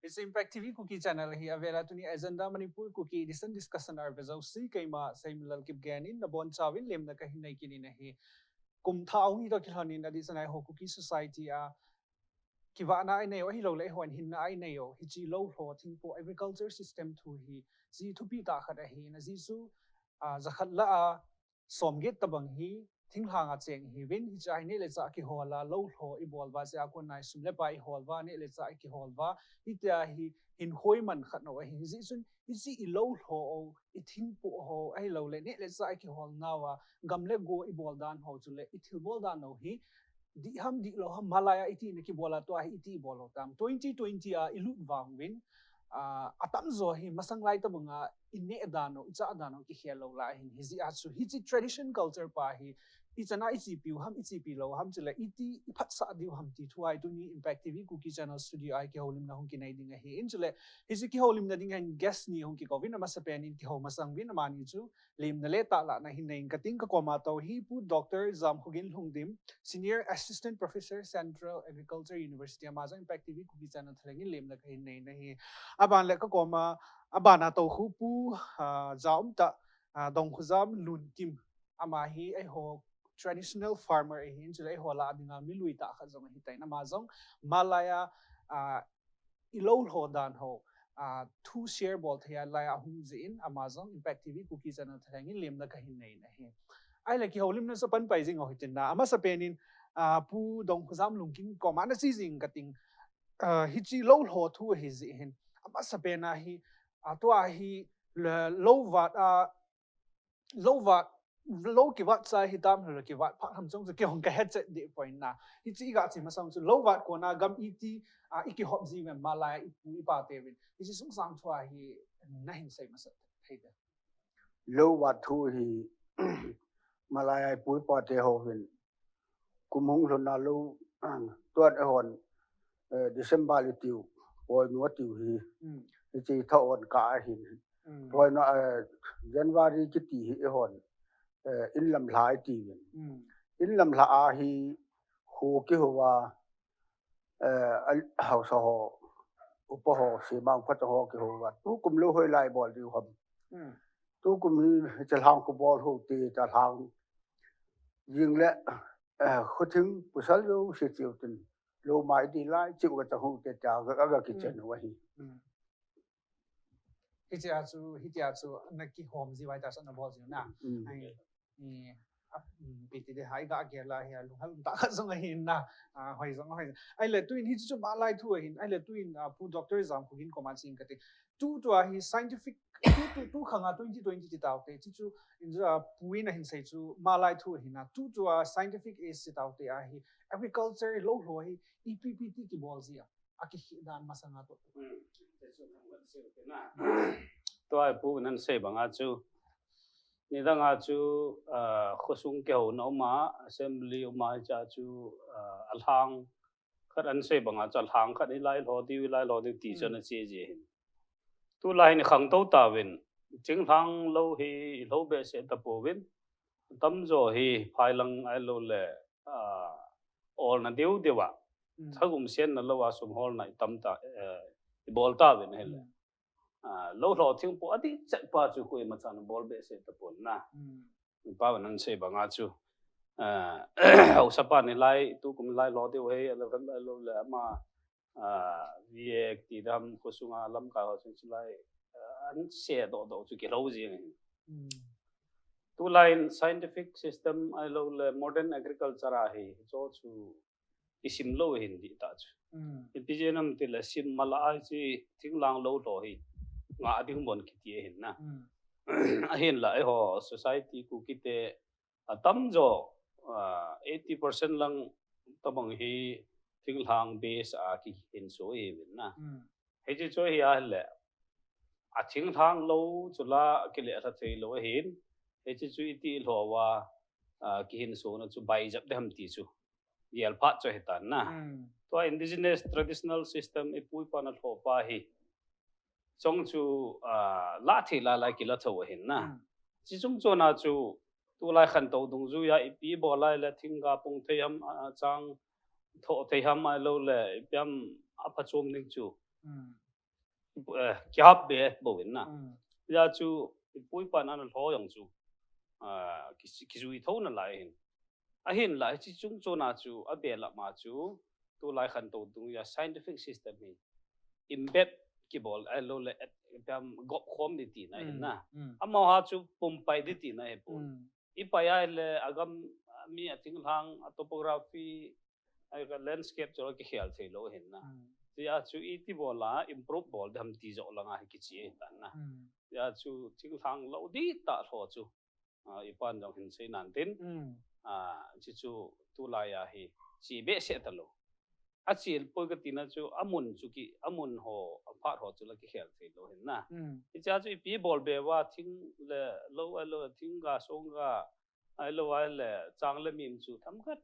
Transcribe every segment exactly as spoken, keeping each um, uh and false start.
It's Impact T V Kuki Channel hi avela tuni Agenda Manipur Kuki Edition Discussion a ve jouse keima Seiminlal Kipgen in nabonchauvin lemna kahin nei kit in ahi. Kum thah ahung hi toh kilhon in adeh sangin eiho Kuki Society a kivahna inei u ahilouleh eihon hinna inei u hiche lou lho thingpo agriculture system thu hi jeh thupi tah khat ahi. Ajeh chu, ah, jakhat lah a somget tobang hi thinglhang a cheng ihiuvin, hiche a hi neh le chah kihol a lou lho ibol uva, chua kona hi sum le pai ihol uva, neh le chah ikihol uva, hitia hi hinkho iman khat u ahi. Hijeh chun hiche ilou lho u, ithingpo ho, ahilouleh neh le chah ikihol nauva gam le go ibol dan ho chule ithilbol dan u hi dih ham dih lou ham, malai a iti na kibol a tua hi iti ibol u tam. Twenty twenty a ilut vang uvin, ah, atamjo hi masang lai tobang a ineh dan u, ichah dan u kikhel lou lai ahin. Hijeh a chu hiche tradition culture pa hi ichan a ichepi u ham, ichepi lou ham chule iti iphatsah diu ham ti thu a hi tuni Impact T V Kuki Channel studio a hi kihoulimna hung kinei ding ahi. Chule hiche kihoulimna ding hin guest ni hung kikouvin, amasapen in kihou masang uvin, amani chu lemna le tahlahna hin nei inge kating. Kakoma tou hi Pu Doctor Jamkhogin Lhungdim, Senior Assistant Professor, Central Agriculture University, ama jong Impact T V Kuki Channel thalheng in lemna kahin nei in ahi. Aban le kakoma, abana tou khu Pu, ah, Jaumtah, ah, Dongkhojam Lunkim, ama hi eiho traditional farmer ahin, chule eiho lah a dinga mi lui tah khat jong ahitan, ama jong malai a, ah, ilou lho dan ho, ah, thu share bol thei a lai a hung jeh in, ama jong Impact T V Kuki Channel thalheng in lemna kahin nei in ahi. Ahile kihoulimna chu apan pai jing u hitin na, amasapen in, ah, Pu Dongkhojam Lunkim koma nache jing kating, ah, hiche lou lho thu ahi jeh hin, amasapen a hi, ah, tua hi le-, lou vat a lou vat, lou kivat chai hitam, lou kivat phat ham chong chu kihong kahet chet deh poi na. Hiche iga che masang chu lou vat kona gam iti, ah, ikihop ji uvem, malai a ipu ipa teuvin. Hiche sungsang thu a hi nahin sei masa thei dem? Lou vat thu hi malai a ipu ipa te hovin kum hung lhun a lou, tuan eihon, eh, December itiu, poinu atiu hi. Mm. Hiche thaon kah ahin. Mm. Poinu, eh, January kiti hi eihon, eh, inlam lha itiuvin. Mm. Inlam lha a hi kho kihou a, eh, a, haosa ho, upa ho, semang phat ho kihou a, tukum lou hoilai bol diu ham. Mm. Tukum hi, hiche lhang khu bol hou te, ta lhang jing le, eh, khuthing pasal jouse cheu tin, lou mai di lai, cheu ka chang hou te tia, ka, ka kichen u ahi. Mm. Hitia chu, hitia chu, na kihom ji uva hita chu na bol ji u na. Mm. Ai, i, ap, mm, piti de hai ga gel a hi, lunghel um tah khat jong ahin na. Ah, hoi jong, hoi jong. Ahile tuin hichu chu malai thu ahin. Ahile tuin, ah, Pu Doctor Jamkhogin koma che inge kati. Tu tua hi scientific, tu, tu, tu khang a twenty twenty ti tau te, chu chu, in chu, ah, Pu in ahin sei chu, malai thu ahin a, tu tua scientific age ti tau te a hi, agriculture lou lho hi, ipi pi ti kibol ji a, akikhel dan masang a toh. Hmm, te chu thang vat sei te na. Tua hi Pu in ahin sei bang a chu, nidang a chu, ah, khosung kihouna um a, assembly um a, hiche a chu, ah, alhang, khat ahin sei bang a chu alhang khat hi lai lho diu, lai lho diu ti chu ana che ji hin. Tulai hin i khangtou tauvin, thinglhang lou hi i lho behseh tapouvin, tamjo hi phailang ahilou le, ah, olna deu deu a, mm, thagum senna lou a sum holna i tam ta, eh, i bol tauvin ahile. Mm. Ah, lou lho thingpo adih chet pa chu koima chan bol behseh tapon na. Mm. Pu in ahin sei bang a chu, ah, haosa pa ni lai, tukum lai lho diu hi, alou, alou le ama, ah, V A ti dam khosung a lamkai ho chun chu lai, ah, ahin sei doh doh chu kilou jing ahi. Mm. Tulai in scientific system ahilou le modern agriculture a hi, chu chu isim lou ahin dih tah chu. Mm. Ipi jeh ham itile sim mala a hiche thinglhang lou lho hi ngah ding bon kiti ahin na. Mm. Ahinla eiho society Kuki te atamjo, ah, eighty percent lang tobang hi thinglhang base a kihinso ahiuvin na. Mm. Hiche chu hi ahile, a thinglhang lou chu la kile lha thei lou ahin. Hiche chu iti lho uva, ah, kihinsona chu baijap ding ham ti chu gel phat chu ahitan na. Mm. Tua indigenous traditional system ipu ipa na lho pa hi chong chu, ah, la thei la lai kila tho ahin na. Mm. Chi chung chon a chu tulai khantou dungjuia ipi bol lai le thingga pung thei ham, ah, chang tho thei ham ahilou le ipi ham aphachom ding chu. Mm. eh, kihap be bou in na. Hmm. Hijeh chun, ipu ipa in ana lho jong chu, ah, ki, kijui tho nalai hin. Ahinlah, hiche chungchon a chu, abelap ma chu, tulai khantou dungjui a scientific system hi, embed kibol, ahilouleh, eh, gop khom ding tina ahin na. Hmm. Amaho chu, pumpai ding tina ahipon. Hmm. Ipai a le, agam, mi a thinglhang, a topography, a landscape chu kikhel thei lou ahin na. Hmm. Hijeh chun iti bol a, improve bol ding ham ti joh langa hi kiche ahitan na. Hmm. Hijeh chun thinglhang lou dihtah lho chu. Ah, ipan jong hin sei nan tin. Hmm. Ah, hichu tulai a hi, che behseh talou. Achepoi kati na chu, amun chu ki, amun ho, aphat ho chu la kikhel thei lou ahin na. Hmm. Hichea chu ipi bol be uva, thing le lou, ahilou, thingga, songga, ahilou, ahile, chang le mim chu, themkhat,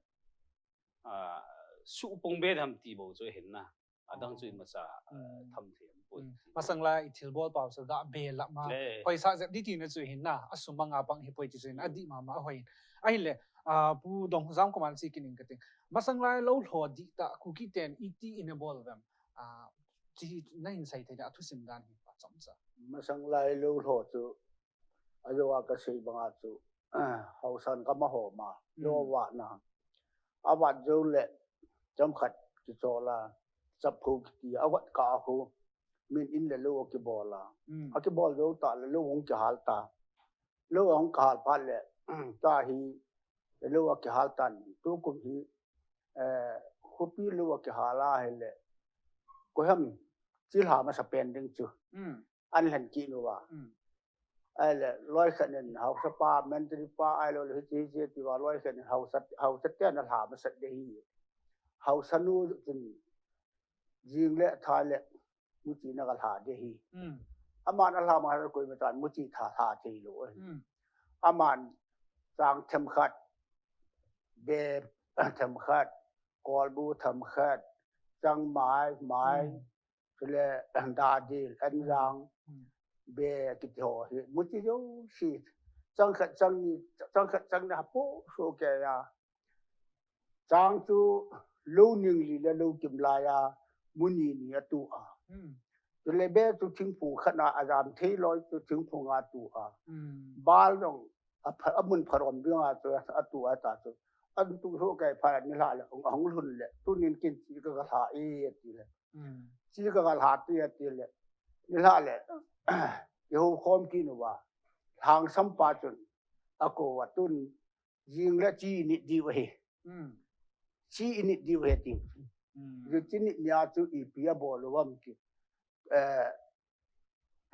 ah, suhpong be ding ham ti bou chu ahin na. Adang chu imacha, ah, hmm, tham thei poi. Hmm. Masang lai ithilbol pau chu gabelap ma. Eh. Hoisah jep ding tina chu ahin na. Asum manga pang hipoi ti chu ahin. Hmm. Adih mama ahoi. Ahile, ah, Pu Dongjam koima che kit ing kate. Masang lai lou lho dihtah Kuki ten iti ina bol uvem. Ah, ti nahin sei thei dia thusim dan hi pa chomcha. Masang lai lou lho chu ajou a kasei banga chu, haosan gam a hom a, hmm, lou avat na. Avat jou le, chomkhat kichol a, chaphu kiti, avat kah a khu, min in le lou akibol a. Hmm. Akibol jou tah le lou hung kihal ta. Lou ahung kihal phat le, tua hi, lou akihal tan, tukum hi, eh, khopi lou akihal a ahile, koiham, chilhah masapen ding chu. Hmm. Ana lhen kit uva. Hmm. Ahile, loi khat in haosa pa, mantri pa, ahilou le hiche, hiche, tia loi khat in haosa, haosa te ana lha masat ding ahi. Haosa nu chun, jing le tha le, muchi na kalha ding ahi. Hmm. Aman alha ma le koima chan muchi tha lha thei lou ahi. Hmm. Aman chang themkhat, be themkhat, kolbu themkhat, changmai, mai, hmm, chule dadil, anjang, hmm, be kiti ho hi, muchi jouse, chang khat chang ni, chang khat chang ni hapoh soh kei a. Chang chu lou ning li le lou kim lai a, mu ni ni atu a. Hmm. Chule be chu thingphung khat na ajam thei loi chu thingphung a atu a. Hmm. Bal jong apha, amun pharom ding a chu atu a ta chu. Atu soh kei phat nilhah le ahung lhun le, tunin kin chi ka, kalha e ati le. Hmm. Chi ka, kalha e ati le. Nilhah le, ihou khom kit uva. Lhangsam pa chun, akou a tun, jing le chi init diu ahi. Hmm. Chi init diu ahi tiu. Hmm. Jing chi init nia chu ipi abol uvem ti. Eh,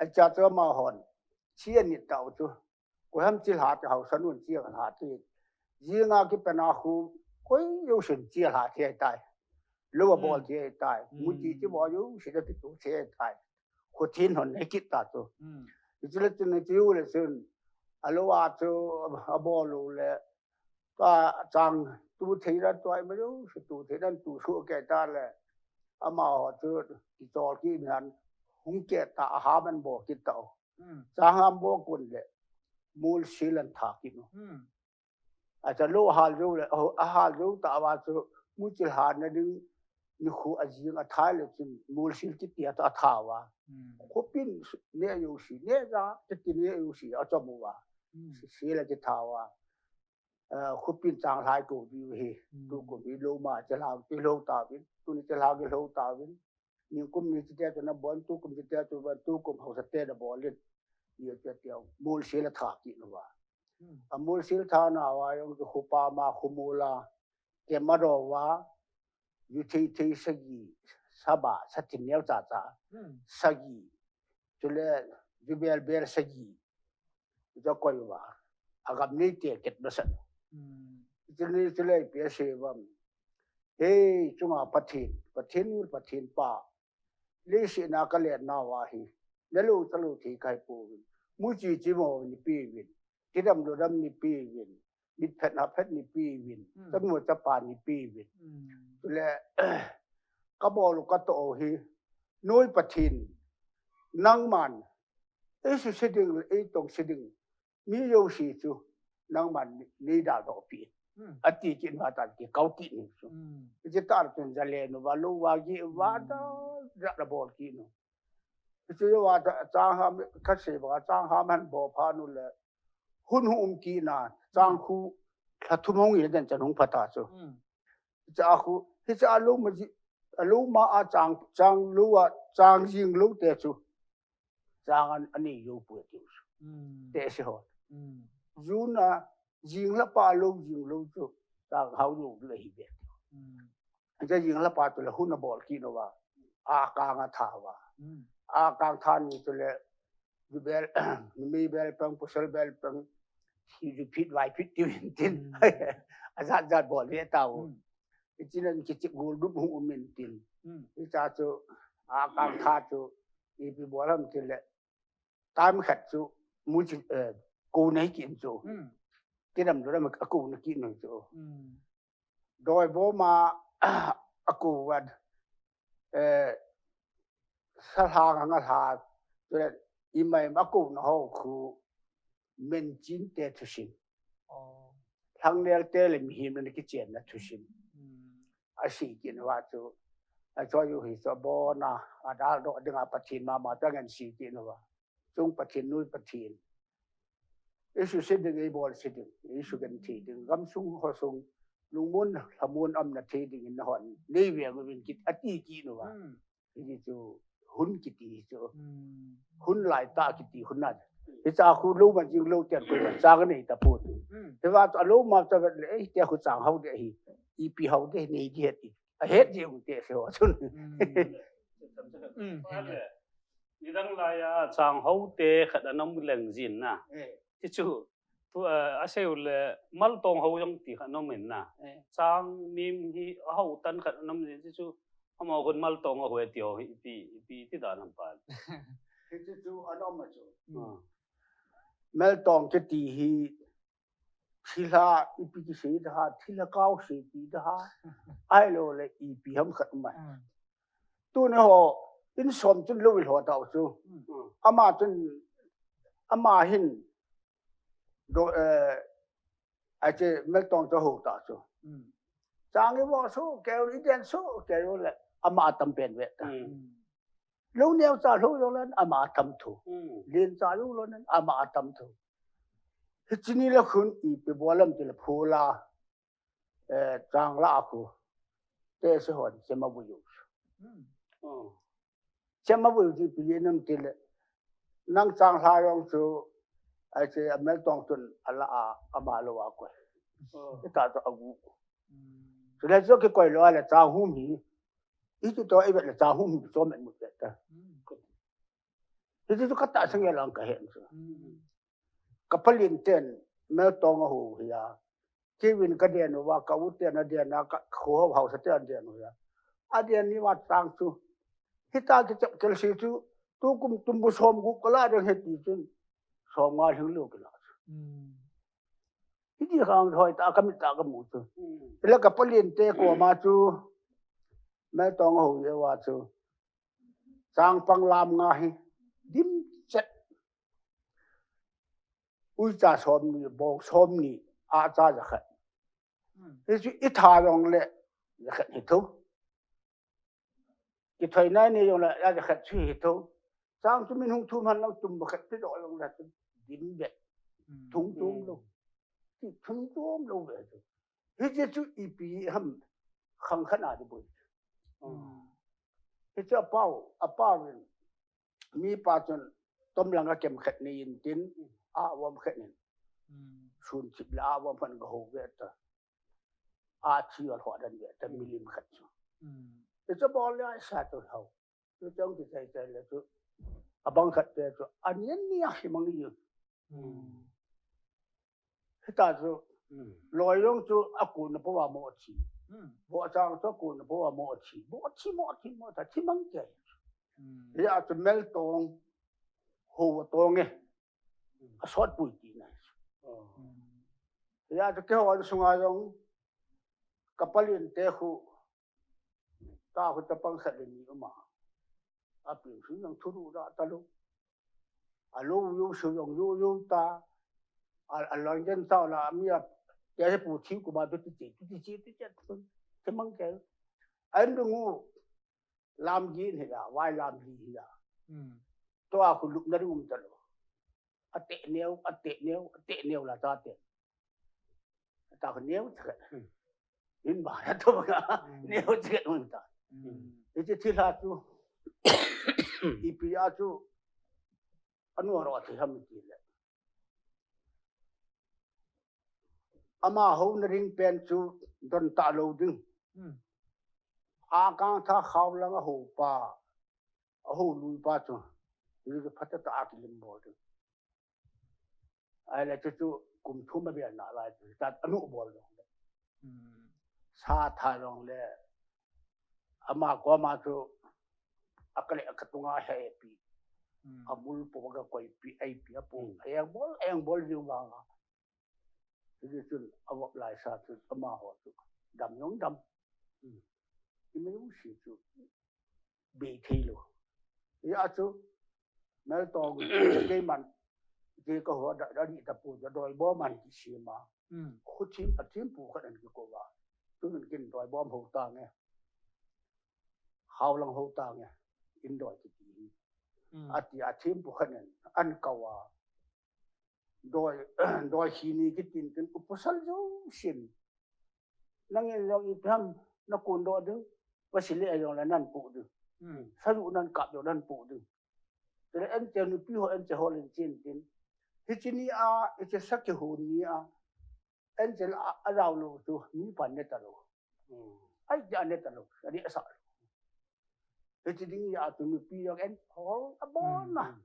acha chu amahon. Chi anit tau chu. Koiham chi lha ti, haosa nun chi alha ti. Jing a kipat a khu, koi jousen chi alha thei tai. Lou abol, hmm, thei tai. Hmm. Muchi chi bol jouse le kitu thei tai. Khuthin hon he kit ta chu. Hmm. Hichu le chun, hichu le chun, alou a chu abol u le, ta chang tu thei dan tu ai ma jouse tu thei dan tu soh kei ta le, amaho chu kichol kit in hung keh ta, aham an bol kit tau. Hmm. Chang ham bol kun le, molsil an tha kit u. Hmm. Acha lou ahal jou le, oh, ahal jou tah uva chu, muchi lhana ding, nikho ajing athai le chun, molsil kiti a chu atha uva. Hmm. Khopin neh jouse, neh ja, kiti neh jouse, achom uva. Hmm. Si, sil akitha uva. Eh, khopin chang lhai kou diu ahi. Hmm. Tukum hi lou ma, chelhang kilhou tauvin, tuni chelhang kilhou tauvin. Nikum ni chite chu nabon, tukum chite chu, tukum haosa te nabol in. Ye te te, molsil atha kit uva. Hmm. Amolsil thana uva jong chu khopa ma khomol a, kema do uva, ju thei thei sagi, saba, satin neo cha cha, hmm, sagi, chule, ju bel bel sagi, ja koi uva, agam neite ket masat. Hmm. Chule, chule ipi asei uvem. Hei, chunga Pathen, Pathen nu, Pathen pa, leiset a kalen nauva hi, nalou chalou thei kahi pouvin. Muchi chi mo ni peuvin. Kidam lou dam ni peuvin. Mitphet haphet ni peuvin. Hmm. Chanu chapa ni peuvin. Hmm. Chule, kabol u katoh u hi, noi Pathen, nangman, eisuse ding, eitongse ding, mi jouse chu, nangman nei daldoh peh in. Hmm. Ati kit uva tan kikau kit in chu. Hmm. Hiche tah chun jalen uva, lou uva, geh uva, hmm, da, da, da bol kit u. Hichu yo a chang ham kasei ba chang ham han bo pha nu le hun hu um ki na chang khu lha thum hung i den chan hung pha ta chu. Hicha khu hicha a lo ma ji a lo ma a chang chang lo a chang jing lo te chu. Chang an ani yo pu ti chu. Te se ho. Jun a jing la pa lo jing lo chu chang hau yo le hi be. Acha jing la pa tu le hun a bol ki no va. A kang a tha va. A kang tha ni tu le ju bel mi bel pang pusal bel pang. Hi ju phit vai phit ti vin tin. A jat jat bol ve ta u. Ichi nan kichi gul dup hung um in tin. Icha chu a kang tha chu ipi bol ham ti le. Tam khat chu mu chi ko nei ki in chu. Ti dam du dam a ko na ki no chu. Doi bo ma a ko wat. Eh, sa hlang a nga hla. Tu le i mai ma ko na ho khu men chin te thusim. Hlang nel te le mihem na ki chen na thusim. A si ki na wa chu. A cho yu hi cho bo na a dal do ding a Pathin ma ma ta ngan si ki na wa. Chung Pathin nui Pathin. Isu se ding ei bol se ding. Isu gan thi ding. Gam sung ho sung. Lungmun, lhamun am na thi ding in na hon. Nei ve ngu vin kit a ti ki nu va. Hi chu hun ki ti chu. Hun lai ta ki ti hun na. Hi cha khu lo ma jing lo tian khu ma cha ga nei ta pu. Hi va cha lo ma cha vet le ei tia khu chang hau de hi. I pi hau de nei di he ti. A het ji u te se ho chun. Nidang lai a chang ho te khat an om leng jin na. Ti chu tu a sei u le mal tong ho jong ti khat an om in na. Chang mim hi a ho tan khat an om jin ti chu ama hun mal tong a ho ti ho hi ti ti ti dan am pa. Ti chu an om a chu. Mal tong ke ti hi Thilha ipi ti sei da ha, thilha kau sei ti da ha. Ai lo le ipi ham khat mai. Tu ne ho in som chun lo il ho ta chu. Ama chun ama hin do eh ai che mel tong cho ho ta chu. Chang i vo su ke i den su ke le ama tam pen ve ta. Lo neo cha lo lo len ama tam thu. Len cha lo lo nen ama tam thu. Hichini la khun ipi bolam ti la phula, eh, chang la a khu. Te se hon, se ma bu yu. Che ma bu yu ti pi nam ti le. Nang chang hla yong chu, ai che a mel tong tun a la a, a ma lo a koi. Ita to a gu. Chu le chu ki koi lo a le chang hum hi. Iti to i vet le chang hum hi cho met mut vet ta. Hiti chu ka ta sang ya lang ka hen chu. Ka palin ten mel tong a hu hi a. Kivin ka den uva, ka u ten a den a, ka khu ho hausa ten a den uva. A den ni wa chang chu. Hita ki chap kel si chu. Tu kum tum bu som gu ka la den he ti chun. Som nga hing lu ka la chu. Hiti khang hoi ta ka mit ta ka mu chu. Ila ka palin te ko ma chu. Mel tong a hu ye wa chu. Chang pang lam nga hi dim chet. Ui cha som ni, bong som ni, a cha ja khat. Hi chu i tha long le ja khat hi thu. I thoi nai ni long le ja khat chu hi thu. Chang chu min hung thum han long tum ba khat ti do long le dim be. Thung tum lo. Ti thung tum lo be. Hi chu ipi ham khang khat a di boi. Hi chu a pau, a pau in. Mi pa chun tom langa kem khat nei in tin a uam khat in. Sun chip la a uam khat ga ho ve ta. A chi al ho dan ve ta milim khat chu. Ti chu bol le ai sa to hau. Chu chang ki chai chai le chu. A bang khat te chu. A nian ni a hi mang ni. Hita chu loi jong chu a kun na po a mo chi. Bo chang chu a kun na po a mo chi. Bo chi mo chi mo ta chi mang ke. Hi a chu mel tong ho tong e. A sot pui ti na. Hi a chu ke ho sunga jong ka palin te khu ta khu ta pang khat le ni uma. A pi su jong thu ru da ta lu. A lo yo su jong yo yo ta. A, a lang jen ta la mi a. Ya he pu thi ku ma tu ti ti ti ti ti ti ti mang ke. An du ngu lam gi ni ya, wai lam gi ni ya. Tua khu lupna ding um talou. Ate neo, ate neo, ate neo la ta te. Ta khu neo cha. Hmm. In ba ya to ba. Hmm. Neo cha um ta. Hmm. Iti thil ha chu. Ipi a chu. Anu ro ti ham ti le. Amaho na ring pen chu don ta lo ding. Hmm. A kang tha khao lang a ho pa. A ho lui pa chu. Ni chu phata ta a kilim bol ding. Ai le chu chu kum thum a bia na lai chu. Ta anu bol ding. Hmm. Sa tha long le. Ama ko ama chu. A ka le a ka tunga he pi. Hmm. A mul po ga koi pi ai pi a po. Hmm. Ai bol, ai bol ding ba nga. Hiti chun a vop lai sa chu amaho chu dam jong dam. Hmm. I mei u si chu bei thei lou. Hia chu mel tong kei man kei ka ho da da ni ta pu da doi bo man ki si ma. Hmm. Khu thim a thim pu khat an ki ko va. Tu min kin doi bom ho ta nge. Hao lang ho ta nge. In doi ki ti. Hmm. A ti a thim pu khat an an ka wa. Doi, doi hi ni kitin tin u pasal jo sin. Nang in jong i pham, na kun do ding. Pasal le jong la nan pu ding. Hmm. Salu nan kap jong nan pu ding. Tele en te nu pi ho en te ho len chin tin. Hichi ni a, hichi sa ki hu ni a. En te la a rau lo tu, ni pan ne ta lo. Hmm. Ai ja ne ta lo, ani sa. Hiti ding a tu nupi jong en hol a bon na. Hmm.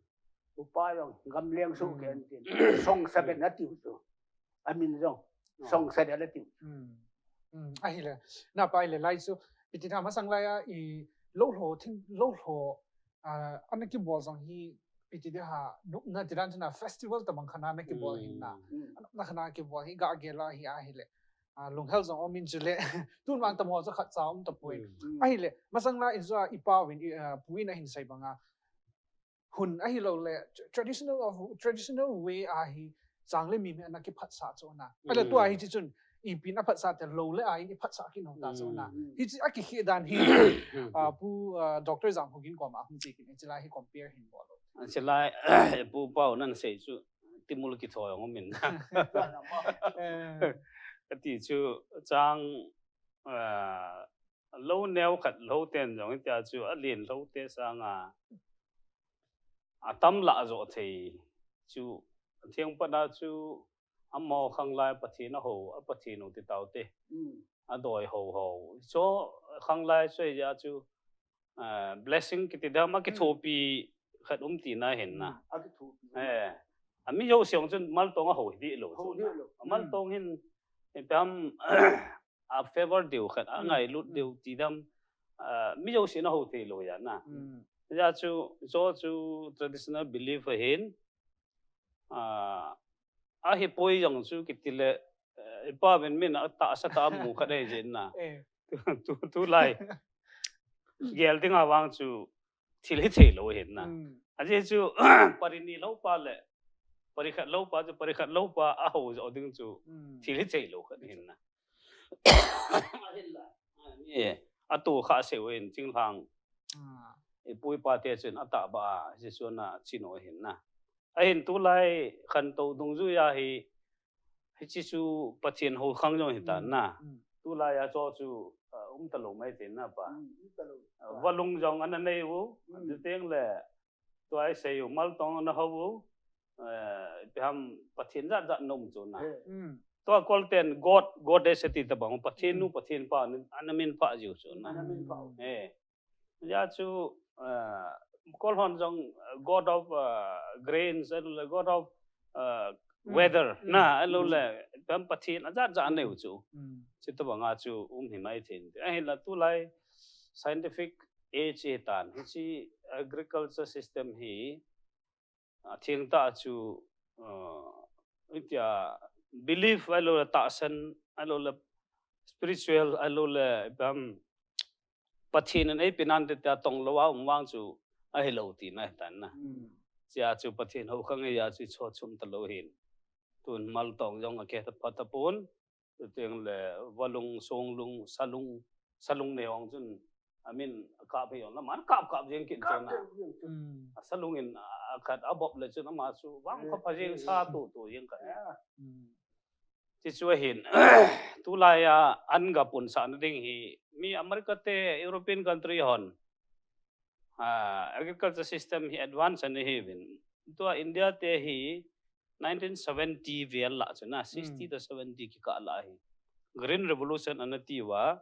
Upa jong gam leng su ke en tin. Song sa ben na tiu tu. Amin jong. Oh. Song sa dia na tiu. Hmm. Hmm. Ahile. Na pa ahile lai su. Piti na masang lai a i lo lo thing lo lo. Ah, ana ki bol jong hi piti de ha. Nupna ti dan na festival ta bang khana na ki bol hin na. Hmm. Nupna khana ki bol hi ga ge la hi ahile. Ah, lunghel jong um in chule. Tun vang tam ho chu khat cha um ta poi. Hmm. Ahile, masang la in jua i pa win, i, ah, pu in a hin sei banga. Hun ahilou le, tra-, traditional of, traditional way a hi chang le mi mi ana ki phatsah chu na. Ahile tua hi chi chun, i pin a phatsah te lo le a in i phatsah ki no ta chu na. Hmm. Hi chi a ki khi dan hi, ah, pu, ah, Doctor Jam Hugin ko ma hung chi kin, chi la hi compare hin bol lo. Chi la, pu pau nan sei chu, timul ki thoi ngom in. Eh. Ka ti chu chang, ah, lo neo khat lo ten jong tia chu a lien lo te sanga a tam la jo thei chu theng pana chu amo khang lai Pathen a ho, a Pathen u ti tau te. Mm. A doi ho ho. Cho khang lai choi ja chu, ah, blessing kiti dam a kithopi khat um ti na hin na. Mm. A kithopi. Eh. A mi jo siang chun mal tong a ho hi di lo. Ho di lo. A mal tong hin, eh, pam, a favor diu khat, a ngailut diu ti dam, ah, mi jo sin a ho thei lo ya na. Mm. Ja chu, cho chu traditional belief a hin, ah, a hi poi jong chu kiti le, eh, i pa ben min a ta sa ta mu khat ei jin na. Eh. Tu, tu, tu lai. Gel ding a vang chu thil hi thei lo hin na. Mm. A je chu pari ni lo pa le, pari khat lo pa chu, pari khat lo pa a ho jo ding chu thil hi thei lo khat hin na. Ahin la. Ni, a tu kha se wen ching hlang. Ah. I pu i pa te chun a ta ba a, je chu na chi no hin na. A hin tu lai khan to dung ju ya hi, hi chi chu Pathen ho khang jong hi ta na. Mm. Tu lai a cho chu, ah, um ta lo mai te na pa. Mm, um ta lo. Ah, valung jong ana nei u, mm, ju teng le, tua i sei u, mal tong ana ho u, eh, piham Pathen jat jat nom chu na. Eh. Mm. Tua kol ten God, Goddess ti ta bang, Pathen nu, mm, Pathen pa, ana min pa jiu chu na. Ana min pa. Eh. Ja chu, eh, kol hon jong, eh, God of, eh, grains, eh, God of, eh, mm, weather, mm, na, eh, lo, mm, le, piham Pathen, a jat jat neu chu. Mm. Chi ta bang a chu, um hi mai thin. Ahin la tu lai, scientific age e tan. Hi chi agriculture system hi, a theng ta chu, uh, itia belief a lo le tahsan, a lo le spiritual, a lo le pam Pathen in ei pinan te tia tong lo a um vang chu a hi lo ti na hi tan na. Mm. Chia chu Pathen ho khang ei a chu cho chum ta lo hin. Tun mal tong jong a ke ta pha ta pun. Chuteng le valung, songlung, salung, salung ne ong chun, a min kap hi ong la man kap kap jeng kin chun na. Mm. A salung in, a, akhat abop le chun ama chu vang kho pha jing sa tu tu jing khat. Ti chu ahin, tulai a an ga punsah na ding hi, mi America te, European country hon, ah, agriculture system hi advance ana hiuvin. Tua India te hi nineteen seventy vel lah chu na, sixty to seventy kikah lah hi. Green Revolution ana tiuva,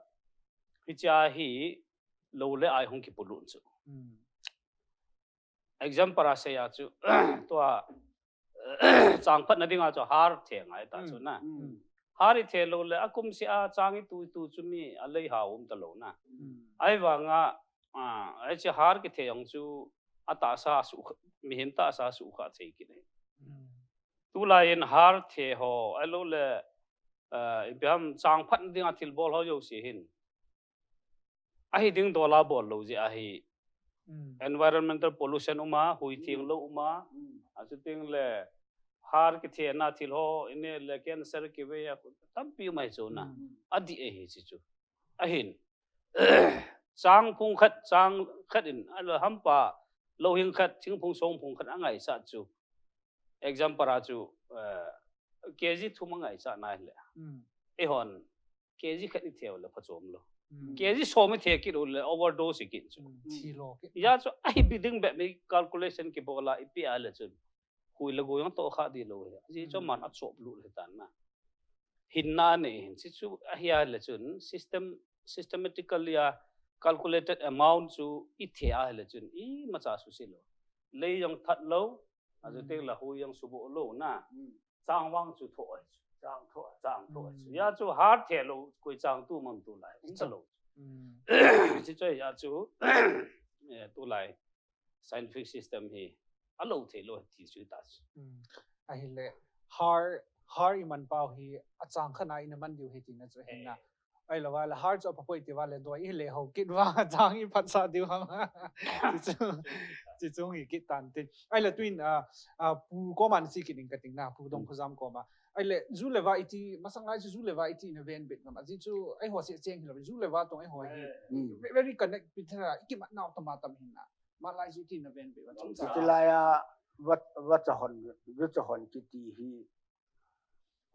hichea hi lou le ai hung kipolut chu. Example a seia chu, tua, chang phatna dinga chu har the ngai ta chu na. Har i the lou le, akum sia chang i tu, i tu chu mi a lei hao um talou na. Ahivanga, ah, hiche har kithe jong chu atahsa sukha, mihem tahsa sukha thei kit ahi. Tulai in har the ho, ahilou le, ah, ipi ham chang phatna dinga thilbol ho jouse hin ahi ding dola bol lou jeh ahi. Environmental pollution uma, hui theng lou uma, achuting le har kithena thil ho, ine le cancer kivei a, tampi um ahi chu na. Adih ahi hiche chu. Ahin, chang phung khat, chang khat in, ahilou hampa, louhing khat, thingphung songphung khat angaisah chu. Example a chu, eh, K G thum angaisah nai le. Eihon, K G khat i theu le phachom lou. K G som i the kit u le overdose i kit chu. Hijeh chu ahi bi ding bep mi calculation kibol a ipi a le chun. Hui le goi jong tohkha di lou hi. Ajeh chu aman achop lut le tan na. Hinna nei hin. Hichu ahi a le chun system, systematically a calculated amount chu i the a le chun imacha suse lou. Lei jong that lou, achuting le hui jong suboh lou na. Chang vang chu thoh ahi chu. Chang thoh, chang thoh ahi chu. Hijeh chu har the lou, koi chang tu mang tulai. Um talou. Hiche chu hijeh chu, eh, tulai scientific system hi alou thei lou ti chu ta chu. Ahile, har, har i man pau hi achang khat a ina man diu hi tina chu ahi na. Ahilou va le har chu apha poi ti va le doi i le ho kit va chang i phatsah diu ham. Hichu, hichu hi kit tan tin. Ahile tuin, ah, ah, Pu koma na che kit ing kating na, Pu Dongphujam koma. Ahile, ju le va iti, masang lai chu ju le va iti na ven bit ngam. Ajeh chu, eiho seh cheng hilou, ju le va tong eiho hi. Ve-, very connect, pi thera, i kimat nau tama tam hin na. Malai chu iti na ven bit va. Chiti lai a, va, vacha hon, vacha hon kiti hi.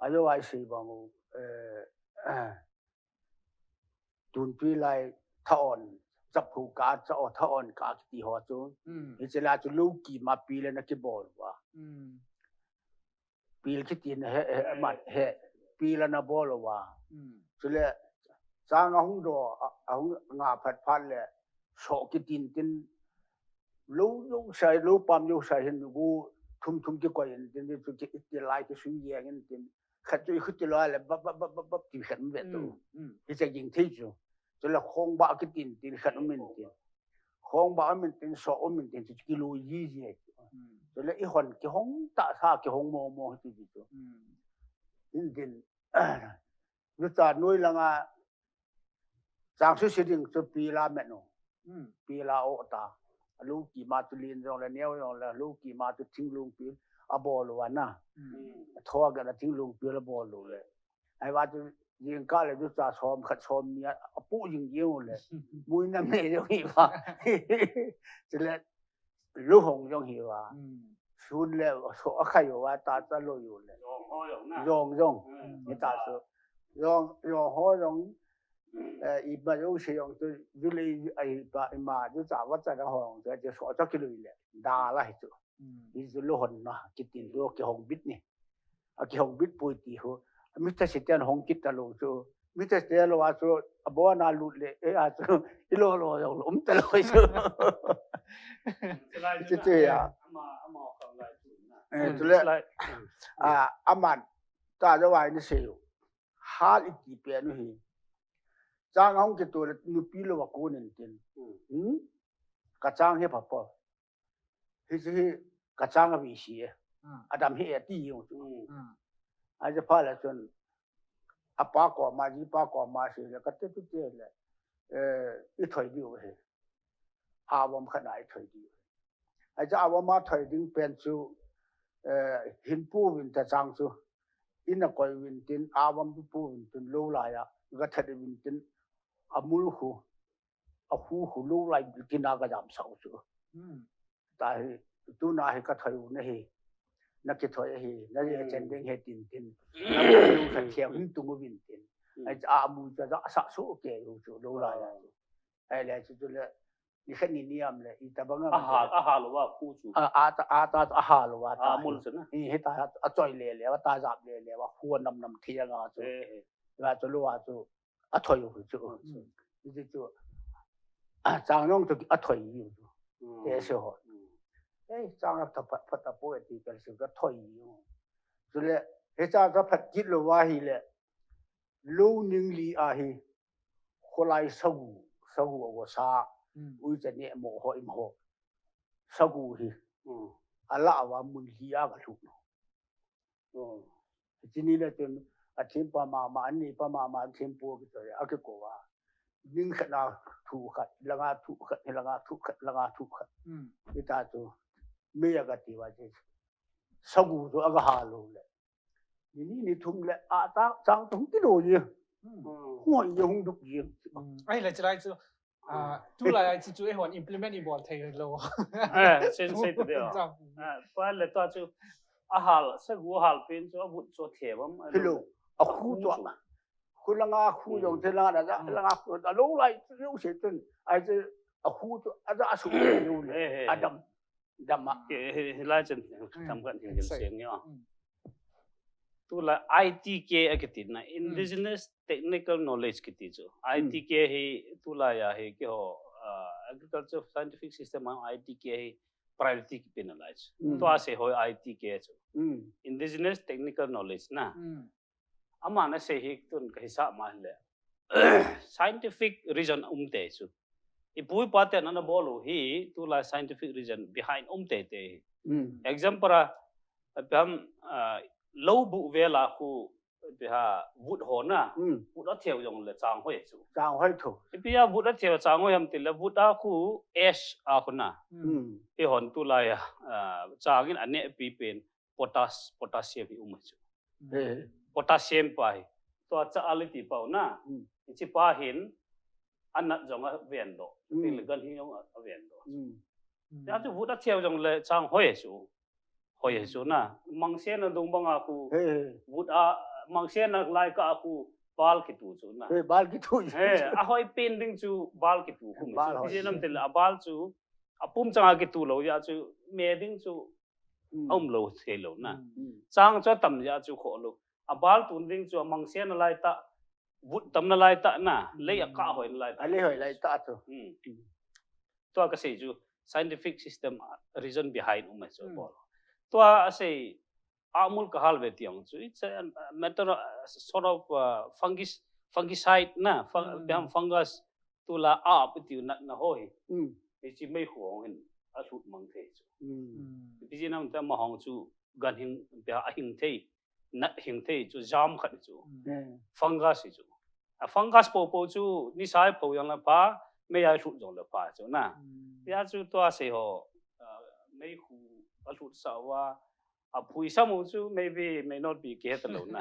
Ajo ai sei bang u, eh, tunpi lai thaon, chaphu ka, cha o thaon ka kiti ho chu. Hiche lai chu lou kima pil ana kibol uva. Pil kiti na he, he, amat he, pil ana bol uva. Chule, chang ahung do, a, ahung nga phat phat le, so kitin tin, lou, lou sai, lou pam lou sai hin gu thum thum kikoi in tin, chu ki, iti lai kisui jeng in tin. Khat chu i khuti lou le, bap, bap, bap, bap, bap, ti khat um ve tu. Hiche jing thei chu. Chule khong ba kitin tin khat um in tin. Khong ba um in tin, so um in tin, chu kilui ji ji. Chule i hon kihong tahsa kihong mo mo ti ji chu. In tin. Jucha noi langa chang suse ding chu pil a met u. Pil a o ta. Lou kima chu lin jong le neo jong le, lou kima chu thinglung pil abol uva na. Atho a gana thinglung pil abol u le. Ahivang chu jingkah le jucha som khat som ni a, apoh jing jing u le. Mui nam ne jong hi va. Chule Luhong jong hi uva. Sun le so akhai uva, tahsa loi u le. Jong jong. Ni tahsa. Jong, jong ho jong, eh, ima jong se jong tu, ju le ai pa ima, jucha vacha na hong, tu, tu so cha kilui le. Da la hi tu. Hi chu luhon na, kitin tu, kihong bit ni. Akihong bit poi ti ho. Mi thase ten hong kit talou chu. Mi thase ten lou a chu, abon a lut le, e a chu, i lo lo jong lo um talou chu. Chu chu ya. Eh, chu le, a, aman, ta jo ai ni se yo. Hal i ti pen u hi. Chang hong kito le, nupi lo a ko nin tin. Hmm? Ka chang hi pha po. Hiche hi ka chang a visi e. Adam hi e ti jong chu. Ahi pha le chun, apa koma, jipa koma sei le, ka te tu te le, eh, i thoi diu hi. Avom khat a i thoi diu. Ahi chu avom a thoi ding pen chu, eh, hin pu vin ta chang chu. Ina koi vin tin, avom pu vin tin, lo lai a, ga that vin tin, amul khu, a khu khu lo lai tina ga jam sau chu. Hmm. Ta hi, tuna hi ka thoi u na hi, na kithoi hi, na le chen ding he tin tin, na thoi u khat thiam hin tung u vin tin. Ai a mu cha da sa su ke u chu lo la ya chu. Ai le chu chu le ni khat ni ni am le i ta bang am. A ha, a ha lo wa khu chu. A a ta a ta a ha lo wa ta. A mul chu na. I he ta a choi le le wa ta jap le le wa khu nam nam thia nga chu. Wa chu lo wa chu a thoi u chu. Ni chu a chang yong chu a thoi u chu. Te se ho. Ei chang a ta phat phat ta po e ti kal se ka thoi u. Chu le he chang ka phat kit lo wa hi le. Lo ning li a hi. Kholai sagu, sagu a go sa, ui cha ne mo ho im ho. Sagu hi. A la wa mun li a ga lu. Chini le tin, a thim pa ma ma, an ni pa ma ma, an thim po ki to, a ki ko wa. Ning khat na thu khat, la nga thu khat, la nga thu khat, la nga thu khat. Ita tu, me ya ga ti wa je. Sagu tu a ga ha lo le. Ni ni ni thum le, a ta, chang tu hung ki lo ye. Hung ye hung duk ye. Ai le chilai chu, a, tu lai ai chu chu e hon implement i bol thei lo. Eh, sen sei tu de. A, pa le ta chu, a hal, sagu hal pen chu, a vut chu the bam. Hello. A khu chu. Khu la nga khu yong the la da, la nga khu, a lo lai chu yo se tun. Ai chu, a khu chu, a da su yo le. A dam. Dam a. Ke, he, he lai chen, tam kan hin hin seng yo. Tu la I T K a kiti na, Indigenous Technical Knowledge kiti chu. I T K hi tu la ya hi ki ho, ah, agriculture scientific system a I T K hi priority ki penalize. Tua se hoi I T K chu. Indigenous Technical Knowledge na. Ama na se hi tun ka hi sa ma le. Scientific reason um te chu. I pu i pa te na na bol u hi tu la scientific reason behind um te te. Example a, a pam, ah, lo bu ve la khu Ipi ha, vut ho na, vut a theu jong le chang hoi chu. Chang hoi thu. Ipi a vut a theu chang hoi ham ti le vut a khu ash a khu na. I hon tu lai a, ah, chang in a ne pi pen potas-, potassium hi um chu. Potassium pa hi. Tua cha a le ti pau na. Ichi pa hin a nat jong a ven do. Ti le gan hi jong a ven do. Ya chu vut a theu jong le chang hoi chu. Hoi he chu na. Mangsen a dung bang a khu. Vut a, mangsen a lai ka a khu. Bal kitu chu na. Bal kitu. He, a hoi pen ding chu bal kitu khu. Bal hoi. Ti nam tel a bal chu. A pum chang a kitu lo ya chu. Me ding chu. A um lo thei lo na. Chang chu tam ya chu kho lo. A bal tun ding chu a mangsen a lai ta. Vut tam na lai ta na. Lei a ka hoi na lai ta. A lei hoi lai ta chu. Tua ka sei chu scientific system, ah, reason behind um chu bol. Tua a sei a mul ka hal ve tiang chu it's a, a matter of, uh, sort of, uh, fungis-, fungicide na, fung-, biam fungus tu la a ap ti na, na hoi. Ichi mei huang hin a sut mang thei chu. Ipi ji nam ta ma hong chu gan hing bia a hing thei. Nat hing thei chu jam khat chu. Fungus hi chu. A fungus po po chu ni sai po yang la pha, mei ai thu jong la pha chu na. Ya chu tua sei ho, ah, mei khu a thu sa wa, a phui sa mu chu maybe may not be ke ta lo na.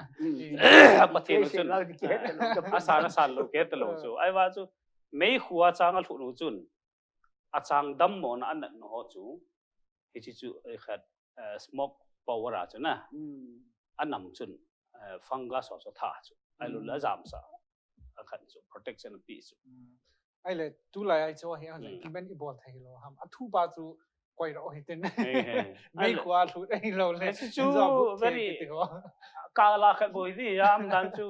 A pa the lo chu. A sa na sa lo ke ta lo chu. Ai wa chu mei khu a chang a thu lo chun. A chang dam mo na a nat no ho chu. Hi chi chu, eh, khat, eh, smoke power a chu na. A nam chun, eh, fungus ho chu tha chu. Ai lo la jam sa. A khat chu protection pi chu. Ai le tu lai ai chu hi a le kimen i bol thei lo ham. A thu ba chu koi ro hi tin. Mei khu a thu ei lo le. Chu very ka la khat boi di ya am dan chu.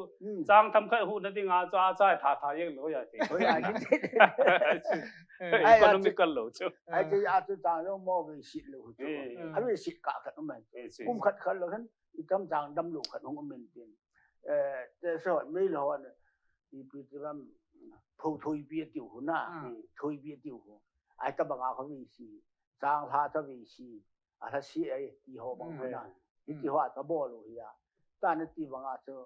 Chang tham khat hu na ding a chu a chai tha tha yeng lo ya ti. Economical lo chu. Ai chu a chu chang lo mo ve sit lo chu. A ve sit ka khat um. Kum khat khat lo khan. I kam chang dam lo khat hung um in tin. Eh, te so mei lo ne. Ipi ti bam pho thoi pi tiu hu na. Thoi pi tiu hu. Ai ta banga kho vi si. Chang lha ta vi si. A lha si ai ti ho bang hu na. I ti ho a ta bol u hi a. Ta na ti banga chu.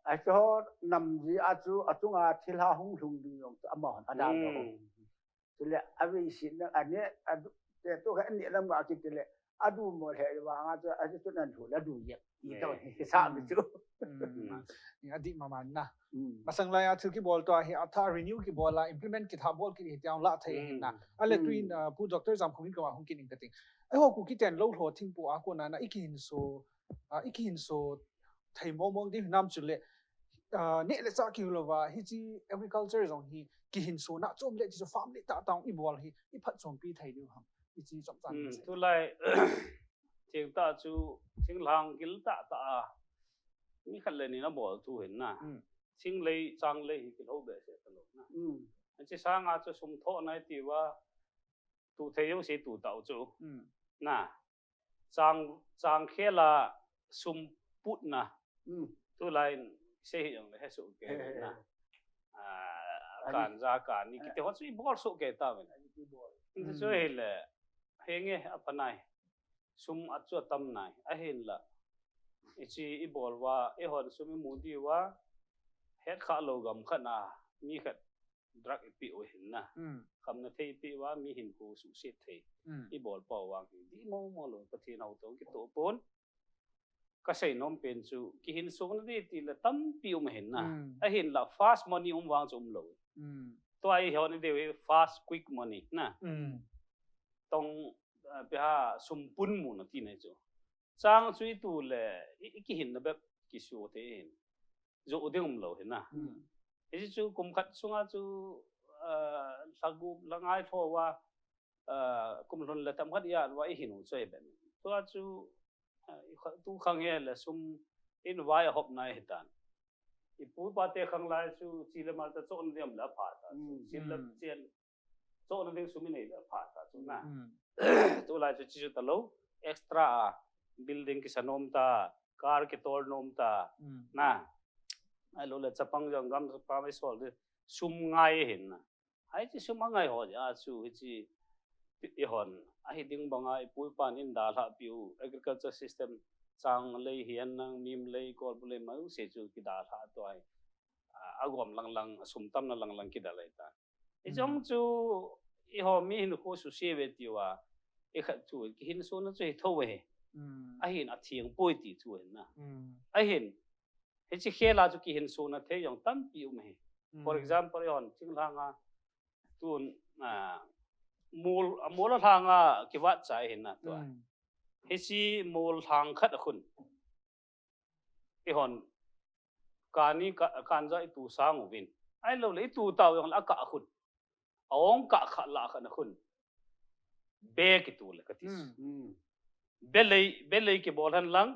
Ai chu ho nam ji a chu a chunga thil ha hung lhung ding yong chu ama hon a dan lo. Chule a vei sit na a ne a du-, te tu kha a ne lam a kit le adu mo le vang a chu, adu chu nan thu la du ye. Ni to ni sa mi chu. Adi mama na. Masang lai a thil kibol to a hi a tha renew kibol a implement kitha bol kit hi tiang la thei hin na. Ale tuin Pu Doctor Zamkhongin koma hung kining kating. Ai ho Kuki ten lo lo thing pu a kona na ikihin so, ikihin so thei mong mong ding nam chu le, ne le cha ki lo va hi chi agriculture jong hi kihin so na chom le chi so farm le ta tang i bol hi i phat chom pi thei ding ham. I chi chom chan. Tulai thing ta chu thing lang gil ta ta a mi khat le ni na bol tu hin na. Thing lei chang lei hi kilo be se ta lo na. An chi sanga chu sum tho na ti va tu thei yo si tu tau chu. Na. Chang, chang khela sum put na. Tulai se hi jong le he su ke na. Kan ja kan ni kiti ho chu i bol su ke ta ven. Ni chu hi le he nge a panai. Sum a chu tam nai. A hin la. I chi i bol va, i hon sum i mu di va. Het kha lo gam khat na. Mi khat drug i pi u hin na. Khamna thei i pi va mi hin ko su se thei. I bol pau vang hi di mo mo lo Pathen hau to ki to pon. Ka sei nom pen chu ki hin so na di ti la tam pi um hin na. A hin la fast money um vang chu um lo. To ai ho ni de fast quick money na. Tong pe ha sum pun mu na ti na chu. Chang chu i tu le i ki hin na bep ki su te hin. Zu ding um lo hin na. Hi chu kum khat sunga chu lagu la ngai tho va kum lhun le tam khat ya va i hin u choi ben. Tua chu tu khang he le sum in vai a hop nai hi tan. I pu pa te khang lai chu chi le mal ta chon diam la pha ta. Sil la chen chon ding sum i nei le pha ta chu na. Tu lai chu chi chu ta lo extra a building ki sa nom ta, car ki tol nom ta na. Ai lo le chapang jong gam pa mai sol de sum ngai hin na. Ai chi sum a ngai ho ja chu hi chi i hon a hi ding banga i pu i pan in da la piu agriculture system chang lei hian nang mim lei kol bu lei mai u se chu ki da la to ai. A gom lang lang sum tam na lang lang ki da lai ta. I jong chu i ho mi hin khu su se ve ti wa i khat chu ki hin su na chu hi tho ve. A hin a thiang poi ti chu hin na. A hin Hi chi khela chu ki hin so na thei jong tam pi um hi. For example, i hon ching langa tun mol a mol a langa ki vat chai hin na tua. Hi chi mol hang khat a khun. I hon kani ka kan ja i tu sang u vin. Ai lo le i tu tau jong la ka khun. A ong ka kha la kha na khun. Be ki tu le ka ti. Be lei, be lei ki bol han lang.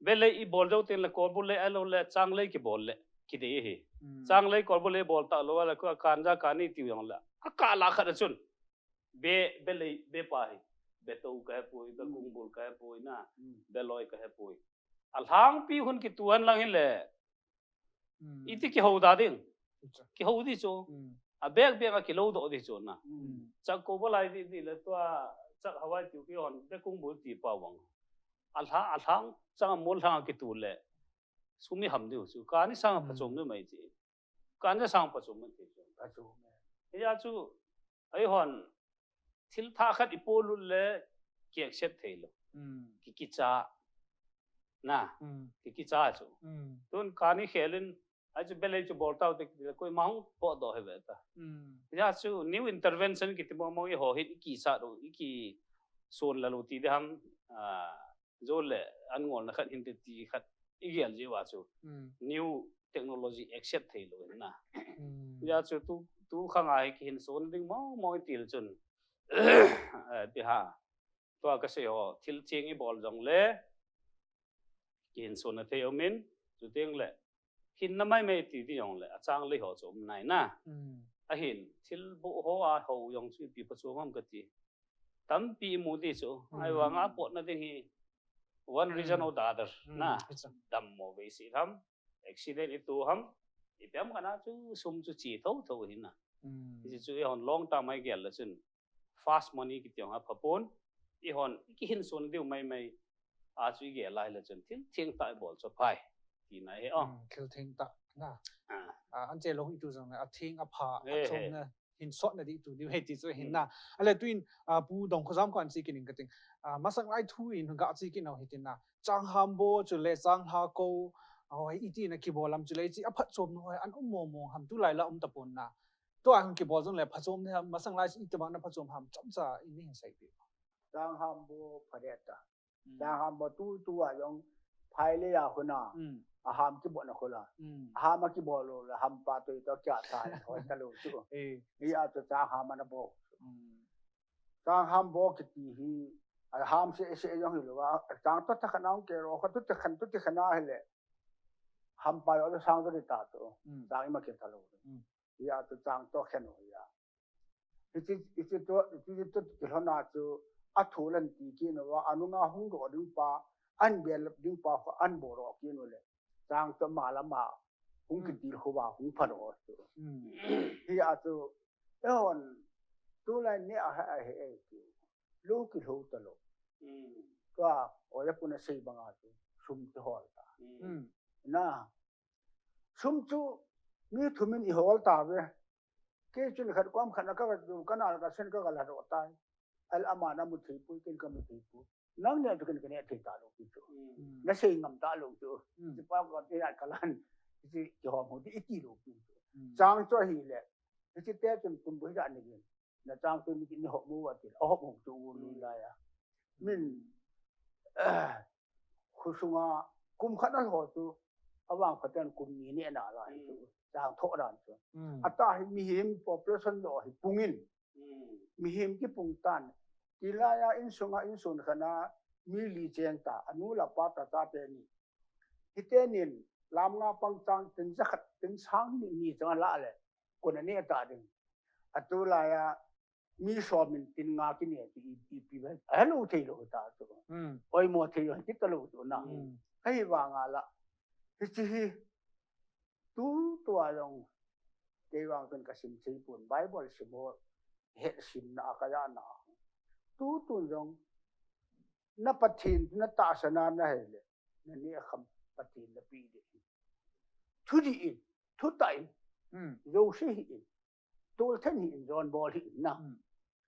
Be lei i bol deu tin le kol bu le a lo le chang lei ki bol le. Ki de hi. Chang lei kol bu le bol ta lo le ko kan ja kani ti jong le. A ka la kha da chun. Be, be lei, be pa hi. Be to ka he poi, be kung bul ka he poi na. Be loi ka he poi. A hlang pi hun ki tu han lang hin le. Iti ki ho da ding. Ki ho di chu. A bek bek a ki lo do di chu na. Chak ko ba lai di di le tua chak hawai tiu ki hon de kung bul ti pa wang. A hla a hlang chang a mol hlang a ki tu le. Sumi ham diu chu. Ka ni sang a phachom ni mai chi. Ka ni sang phachom ni ti chu. Hi ya chu Ai hon thil tha khat i pol lut le ki accept thei lo. Ki kicha. Na. Ki kicha chu. Tun kani khelin ai chu belei chu bol tau te koi mang po do he ve ta. Ya chu new intervention ki ti mo mo i ho hin i ki sa do i ki son la lo ti de ham. Zo le an ngol na khat hin te ti khat i gel ji wa chu. New technology accept thei lo na. Ya chu tu tu khang a hi ki hin son ding mo mo i til chun. Ti ha. Tua ka sei ho thil thing i bol jong le ki hin son na thei omin chu ting le hin na mai mai ti di jong le a chang le ho chu um nai na. A hin thil bo ho a ho jong chu pi pa chu mam ka ti. Tampi i mu ti chu. Ai vang a pot na ding hi one reason or the other na. Dam mo ve si tham. Accident i tu ham. I piam kana chu sum chu chi tho tho hi na. Hi chu i hon long term ai gel la chun. Fast money ki tiang ha phapon. I hon ki hin son diu mai mai. A chu i gel lai la chun. Thil thing ta i bol cho phai. Ti na he o. Thil thing ta na. An che long i tu jong na. A thing a pha. A chong na. hin sot na di tu diu he ti chu hin na. Ale tuin, ah, Pu Dongkhojam kho an chi kit ning kating. Ah, masang lai thu in ga chi kit nau hitin na. Changhambo chule Changlhako, ah, hoi iti na kibol lam chule chi aphatchom nu hoi an um mo mo ham tulai la um tapon na. Tua hung kibol jong le phachom ne ham, masang lai chi iti bang na phachom ham chomcha in hin sei pi. Changhambo phareta. Changhambo tu tu a jong phai le ya khuna. Aham kibol na khula. Aham a kibol lo le hampa tu to kya ta hoi ta lo chu. Hia chu Changham ana bo. Changhambo kiti hi aham se se jong hi lo a. Chang to ta khana ong ke ro kho tu te khan tu te khana hi le. Hampa yo sang to ta tu. Chang ima ke ta lo. Hia chu Chang to khen o hia. Iti, iti to, iti to kilhona chu athu lan ti kinu va anunga hung ro ding pa, an bel ding pa kho an bo ro kinu le. Chang to malama hung kitil kho va hung pha ro chu. Hia chu ehon tulai ne a ha a he e ki. Lo kilho ta lo. Tua oya puna sei banga chu sum ti hol ta. Na sum chu mi thumin i hol ta ve. Kei chun khat kom khat na ka ka chu ka na ka sen ka ka la ro tai. Al ama na mu thei pu ken ka mu thei pu. Nang ne chu ken ka ne thei ta lo pi chu. Na sei ngam ta lo chu. Ti pa ko ti ya ka lan. Ti ki hom ho ti i ti lo pi chu. Chang chu hi le. Ti te chun tum bu ya ni. Na chang tu ni ni ho mu wa ti. O ho mu chu u lu la ya. Min Khusunga kum khat a lho chu avang phaten kum ni ne na lai chu chang tho dan chu. Ata hi mihem population lo hi pungin mihem ki pung tan. Tilai a insunga insun khana mi li cheng ta anu la pa ta ta te ni. Hite nin lam nga pang chang tin za khat tin sang ni ni chang la le. Kun a ne ta ding. Atu lai a mi som in tin nga ki ne ti i, i pi bai. A lo thei lo ta chu. Oi mo thei lo ki ta lo chu na. Ka hi vang a la. Hi chi hi. Tu tu a long. Kei vang kan ka sim thei pun Bible sim ho. He sim na ka ya na. Tu tu long. Na Pathin na ta sa na na he le. Na ne kham Pathin na pi de. Thu di in. Thu ta in. Zo si hi in. Tol then hi in, zon bol hi in na.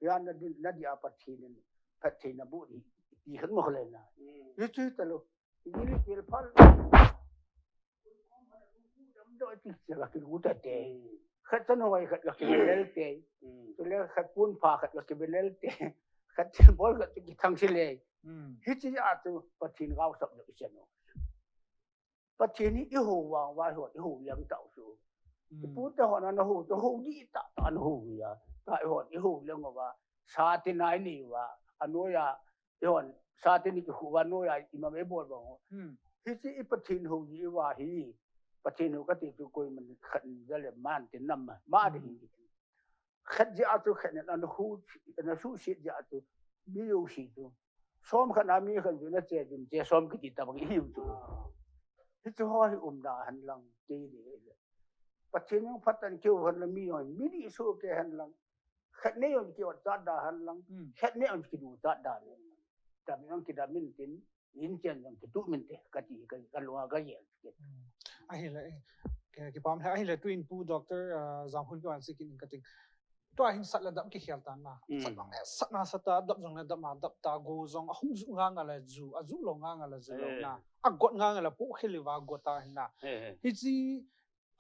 Ya na di, na di a Pathin in, Pathin na bu di, di khat mo khle na. Yu chu ta lo. Ni li pil phal. Dam do ti se la ki gu ta te. Khat tan hoi khat la ki lel te. Tu le khat pun pha khat la ki lel te. Khat bol khat ki thang si le. Hi chi a tu Pathin gau sap lo i se no. Pathen hi i ho vang vai ho, i ho liang tau chu. I pu te ho na, na ho, to ho di ta, ta na ho ya. Ta i ho, i ho liang va. Sa te nai ni va. Ano ya, i ho, sa te ni ki hu va, no ya, i ma me bol va ho. Hi chi i Pathen ho di va hi. Pathen ho ka ti chu koi man khat ni ja le man te nam ma. Ma de hi. Khat jeh a chu khat nen ana hu, ana suhset jeh a chu, mi jouse chu. Som khat na mi khat chu na che ding, che som kiti tabang i hiu chu. Hichu ho hi umna hen lang, kei le. Pathen jong phat tan keu hen lang mi jong, mi dih soh kei hen lang. Khat ne jong keu chat da hen lang, khat ne jong kidu chat da le. Tam jong kidam in tin, in chen jong kitu min te, kati, ka, ka lunga ka yel. Ahile, eh, ki, kipah le, ahile tuin Pu Doctor, ah, Jamhun ki wan si kin kating. Tua hin sat le dap kikhel tan na. Sat bang le, sat na sat ta, dap jong le dap na, dap ta, go jong, ahung ju nga nga le ju, aju lo nga nga le ju lo na. Agot nga nga le po khel le va got ta hin na. Hichi,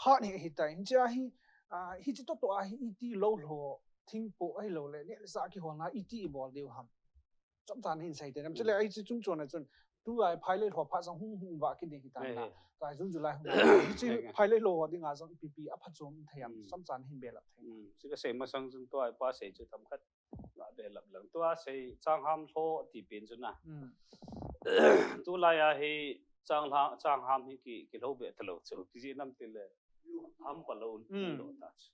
phat ni hi ta, hichi ahi, ah, hichi to to ahi, iti lo lo, thing po ahi lo le, ne sa kihol na, iti i bol diu ham. Chomcha nahin sei te nam. Chule, ai chu chung chon a chun. Tu ai phai le lho pha sang hung hung va ki ding hi ta na. Tu ai jun July hung. Hi chu phai le lho ho ding a jong ipi pi a pha chom thei am. Chomcha nahin be lap thei. Chu ka sei masang chun tu ai pa sei chu tam khat. La be lap lang. Tu a sei chang ham lho ti pen chu na. Tu lai a hi chang ham, chang ham hi ki, ki lho be ta lo chu. Ki ji nam ti le. Ham pa lo, lo ta chu.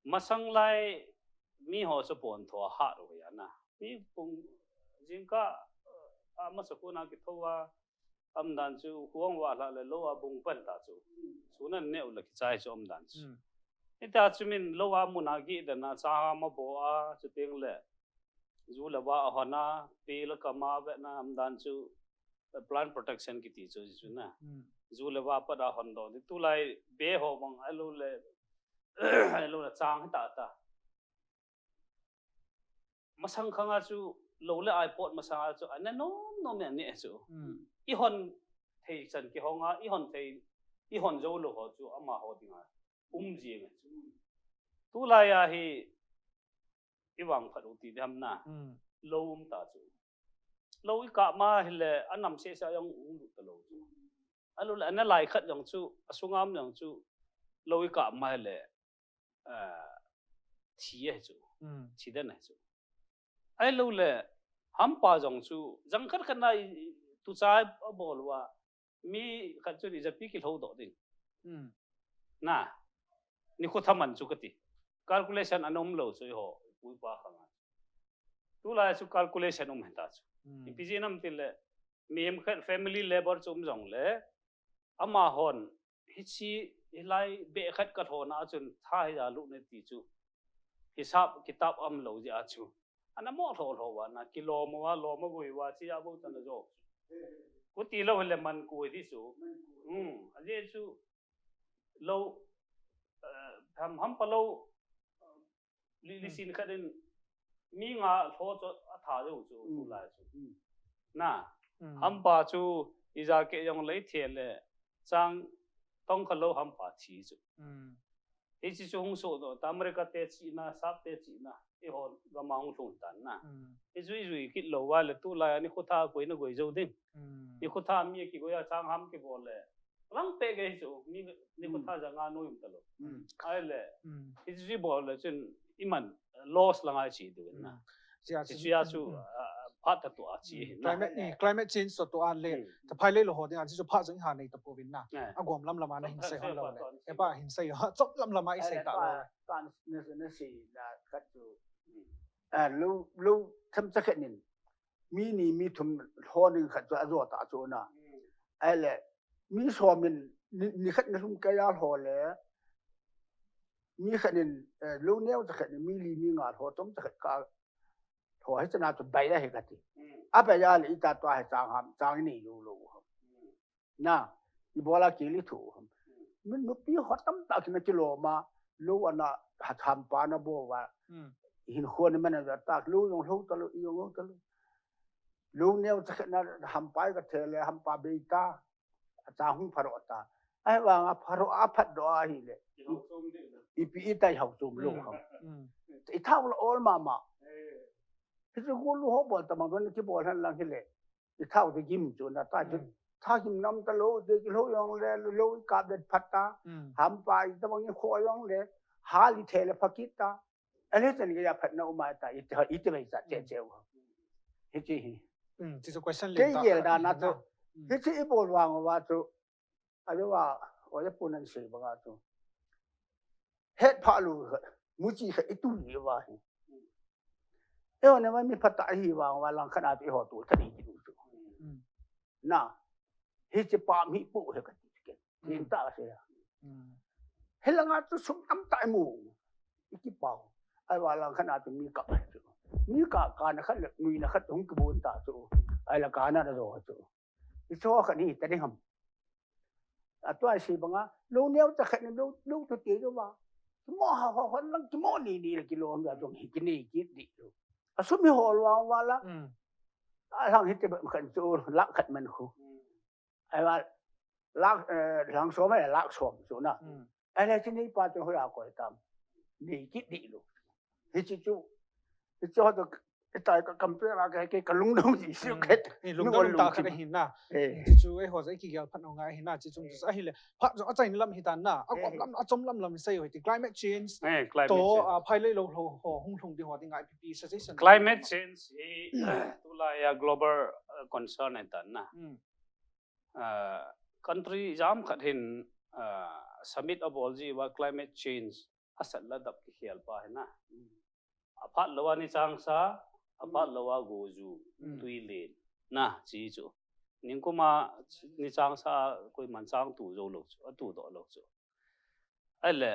Masang lai mi ho chu pon tho a ha ro ya na. Mi pung jingkah, ah, masa ko na kitho a, amdan chu huang va la le lo a bung pan ta chu. Chu nan neu la kichai chu amdan chu. Ita chu min lo a mun a gi dan a cha ma bo a chu teng le. Ju le va a hon a, pe le ka ma ve na amdan chu. Plant protection kiti chu, chu na. Ju le va pat a hon do. Tulai be ho bang a lo le lo la chang ta ta. Masang khanga chu lo le iPod masang a chu ana nom nom ya ne chu. Hmm. I hon thei chan kihong a, i hon thei, i hon jou lou ho chu amaho dinga um jing a chu. Tulai a hi i vang phat u ti dam na. Hmm. Lo um ta chu. Lo i kap ma hile anam seh seh a jong um lut ta lou chu. Alu le ana lai khat jong chu, asunga um jong chu, lo i kap ma hile, ah, thi e chu. Hmm. Thi den e chu. Ahilou le, hampa jong chu, jang khat khat na i, i, tu cha a bol uva, mi khat chu ni japi kilhou doh ding. Hmm. Na, ni khu thaman chu kati. Calculation ana um lou chu i ho, pu i pa khang a. Tulai chu calculation um hen ta chu. Hmm. Ipi jeh ham ti le, mihem khat family labour chu um jong le, amahon, hichi, hilai beh khat ka lhona a chun, tha hi ja lut ne ti chu. Hisab kitab um lou jeh a chu. Ana mo lho lho uva, na kilom uva, lom a gui uva, chi a bo ta na jo. Ku ti lou hile man ku hi chu. Hmm, ajeh chu, lo, eh, ham, hampa lo, li, li Hmm. sin khat in mi nga lho chu a tha jou chu Hmm. tulai chu. Hmm. Na, Hmm. hampa chu i ja ke jong le i the le chang tong kha lo hampa thi chu. Hmm. Hichi chu hung so doh ta America te china, sap te china, i ho gam a hung lhung tan na. Hmm. I jui jui kit lou uva le tulai a ni khu tha koi na goi jou ding. Hmm. Ni khu tha mi kigoi a chang ham kibol le. Lang pe ge chu, ni, ni khu Hmm. tha ja nga noi um ta lou. Hmm. Ahile, Hmm. hichi bol le chun, i man, loss lang a chi diu na. Hmm. Chia Chi chu, chia chu, hmm. ah, phat ta tu a chi Hmm. hin na. Climate, eh, climate change to tu a le, Hmm. ta phai le lo ho ding a chi chu phat jong i ha nei ta pouvin na. Eh. A gom lam lam a na hin sei hon lou le. Phat to a chi. E pa hin sei ho, chop lam lam a i sei Ahile ta ta, lou le. ta na, na, na sei na khat chu. Hmm. Ah, lo, lo, tham cha khat nin. Mi ni, mi thum, lho ning khat chu a jo ta chu na. Hmm. Ahile, mi som in, ni, ni khat ni thum kei a lho le, mi khat in, eh, lo neo cha khat in, mi li mi nga lho, chom cha khat ka lho, hiche na chu bai a hi kati. Hmm. A bai a le i ta tua hi chang ham, chang nei lou lou ham. Hmm. Na, i bol a kili thu ham. Hmm. Mi nupi ho tamtah kina kilom a, lo ana ha hampa na bol uva. Hmm. Hin khon manager ta, lo jong lho ta lou, i jong lho ta lou. Lo neo cha khat na hampa i ka the le, hampa bei ta. A cha hung pharo ta. Ahivang a pharo a phat doh a hile. I, ipi i tai hau chom lou Hmm. ham. Hmm. I thau la ol mama. Eh. Hichu gulu ho bol ta mang don kibol han lang hile. I thau te gim chu na ta chu. Hmm. Tha gim nam ta lou, te kilhou jong le, lo i kap det phat ta. Hmm. Hampa i ta bang i kho jong le, hal i the le pha kit ta. Ahile chan gei a phatna um a ta, i te, i te bai cha che Hmm. che u. Hichi hi. Hmm, chi chu question Kei len ta gel khat dan a hi chu. na. Hmm. Hichi i bol vang uva chu. Ahile uva, oja pu nan sei banga chu. Het pha lou, muchi kha i tu ni uva hi. E o ne ma mi phat ta hi vang uva lang khat a chu i ho tu ta ni ki tu chu. Hmm. Na, hichi pa mi pu he ka ti ke. Hmm. Tin ta se ya. Hmm. He langa chu sum tam ta i mu. I ki pau. Ahivang lang khat a chu mi ka chu. Mi ka, ka na khat le, nui na khat hung kibon ta chu. Ahile ka na na jo chu. I cho khat ni ta ding ham. A tua sei banga, lo neo cha khat ni lo, lo tu te lo va. Kimo ha ha ha lang kimo ni ni le kilom ya jong hi kini ki di lo. A sum hi hol vang uva la. Hmm. A lang hi te ba khat chu lak khat man khu. Hmm. Ahivang lak, eh, lang som e lak som chu na. Hmm. Ahile chi ni pa chu hoiya koi tam. Ni ki di lo. Hichi chu. Hichi ho to, i tai ka compare a ka, ka, ka lungdong ji siu Hmm. ke. I lungdong Nung ta lung khat kim. ahi na. Eh. Hichi chu eiho jong i kigel phat u ngai ahi na, chi chung Eh. chu ahile. Phat jong a chai lam hi ta na. A kom Eh. lam, a chom lam lam sei u hiti. Climate change. Eh, climate To, change. ah, phai le lo ho, ho, hung lhung di ho dinga ipi pi suggestion. Climate change hi, tulai a global, uh, concern ahi ta na. Hmm. Ah, country jam khat hin, ah, summit a bol ji uva climate change a sat la dap kikhel pa hi na. A phat lou a ni chang sa, a phat lou a go ju, Mm. tui len. Na, chi chu. Ningkum a ni chang sa, koiman chang tu jou lou chu, a tu doh lou chu. Ahile,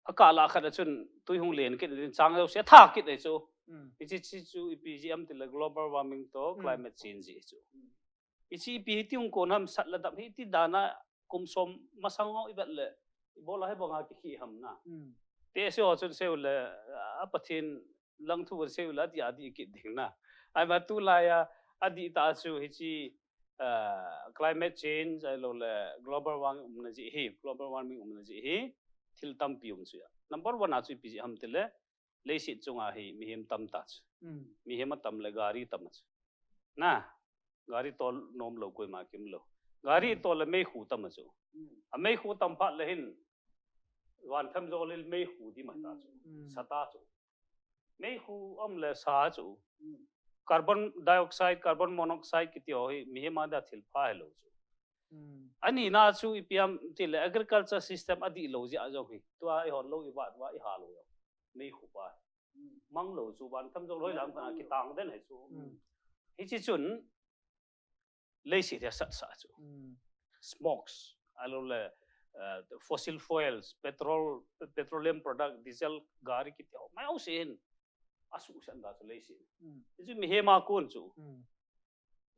a kah lah khat a chun tui hung len kit, chang jouse a tha kit ahi chu. Mm. Hichi chi chu ipi jeh ham tile global warming to Mm. climate change ahi chu. Mm. Hichi ipi hiti hung kon ham sat la dap hiti dan a kum som masang ho i vet le. Ibola hi banga kihi ham na. Hmm. Te se ho chun seule, a Pathen lang thu seule, adi adi kit ding na. Ai ma tulai a, adi ta chu hichi, ah, climate change, ai lo le global warming umna ji hi, global warming umna ji hi, thil tampi um chu ya. Number one a chu ipi ji ham tile, leiset chunga hi mihem tam ta chu. Hmm. Mihem atam le gari tam chu. Na, gari tol nom lo koima kim lo. Gari tol le meikhu tam chu. Hmm. A meikhu tam phat le hin, van tham jol le meikhu di ma ta chu. Hmm. Sa ta chu. Meikhu um le sa chu. Hmm. Carbon dioxide, carbon monoxide kiti ho hi mihem a dia thil pha hi lo chu. Hmm. Ani na chu ipi ham tile agriculture system adi lo ji a jong hi. Tua i hon lo i vat va i ha lo jong. Meikhu pa. Hmm. Mang lo chu van tham jol hoi lam kana kitang den hi chu. Hmm. Hichi chun leiset hi asat sa chu. Hmm. Smokes, ai lo le, eh, fossil fuels, petrol, petroleum product, diesel, gari kiti ho. Mai ho sin. Asu san da chu leiset. Hmm. Hichi mihem a kon chu. Hmm.